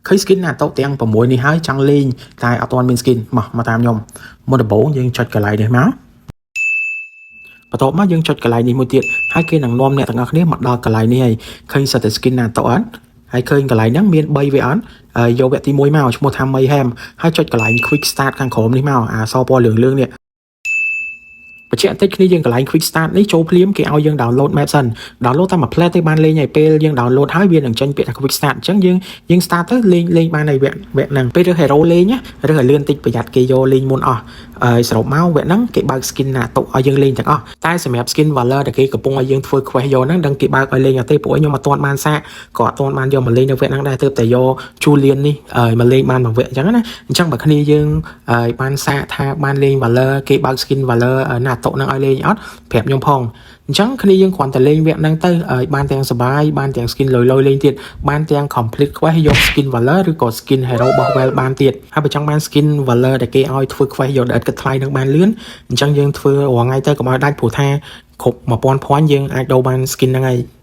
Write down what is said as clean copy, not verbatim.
ឃើញ skin Naruto ទាំង6នេះហើយចង់លេងតែអត់ទាន់មាន skin មកមកតាមខ្ញុំមុនដំបូងយើងចុចកន្លែងនេះមកបន្ទាប់មកយើងចុចកន្លែងនេះមួយទៀតហើយគេនឹងនាំអ្នកទាំងអស់គ្នាមកដល់កន្លែងនេះហើយឃើញសុទ្ធតែ skin Naruto អត់ហើយឃើញកន្លែងហ្នឹងមាន3វគ្គអត់ហើយយកវគ្គទី1មកឈ្មោះថា Mayhem ហើយចុចកន្លែង quick start ខាងក្រោមនេះមកអាសពណ៌លឿងលឿងនេះបញ្ជាក់តិចគ្នាយើងកន្លែង quick start នេះចូលភ្លាមគេឲ្យយើង download map សិន download តែមួយភ្លែតទេបានលេងហើយពេលយើង download ហើយវានឹងចេញពាក្យថា quick start អញ្ចឹងយើងយើង start ទៅលេងលេងបានហើយវគ្គវគ្គហ្នឹងពេលរើស hero លេងណារើសឲ្យលឿនតិចប្រយ័ត្នគេយកលេងមុនអស់ហើយសរុបមកវគ្គហ្នឹងគេបើក skin Naruto ឲ្យយើងលេងទាំងអស់តែសម្រាប់ skin Valor ដែលគេកំពុងឲ្យយើងធ្វើ quest យកហ្នឹងដឹងគេបើកឲ្យលេងអត់ទេព្រោះខ្ញុំអត់ទាន់បានសាកក៏អត់ទាន់បានយកមកលេងនៅវគ្គហ្នឹងដែរទើបតែយក Julian នេះឲ្យមកលេងបានមួយវគ្គអញ្ចឹងណាអញ្ចឹងបើគ្នាយើងឲ្យបានសាកថាបានលេង Valor គេបើក skin Valor Naruto ហ្នឹងឲ្យលេងអត់ប្រាប់ខ្ញុំផងអញ្ចឹងគ្នាយើងគ្រាន់តែលេងវគ្គហ្នឹងទៅឲ្យបានទាំងសបាយបានទាំង skin លយលយលេងទៀតបានទាំង complete quest យក skin Valor ឬក៏ skin hero របស់ Well បានទៀតហើយបើចង់បាន skin Valor ដែលគេឲ្យធ្វើ quest យកដែលឥតគិតថ្លៃនឹងបានលឿនអញ្ចឹងយើងធ្វើរាល់ថ្ងៃទៅកុំឲ្យដាច់ព្រោះថាគ្រប់1000 point យើងអាចដូរបាន skin ហ្នឹងហើយ។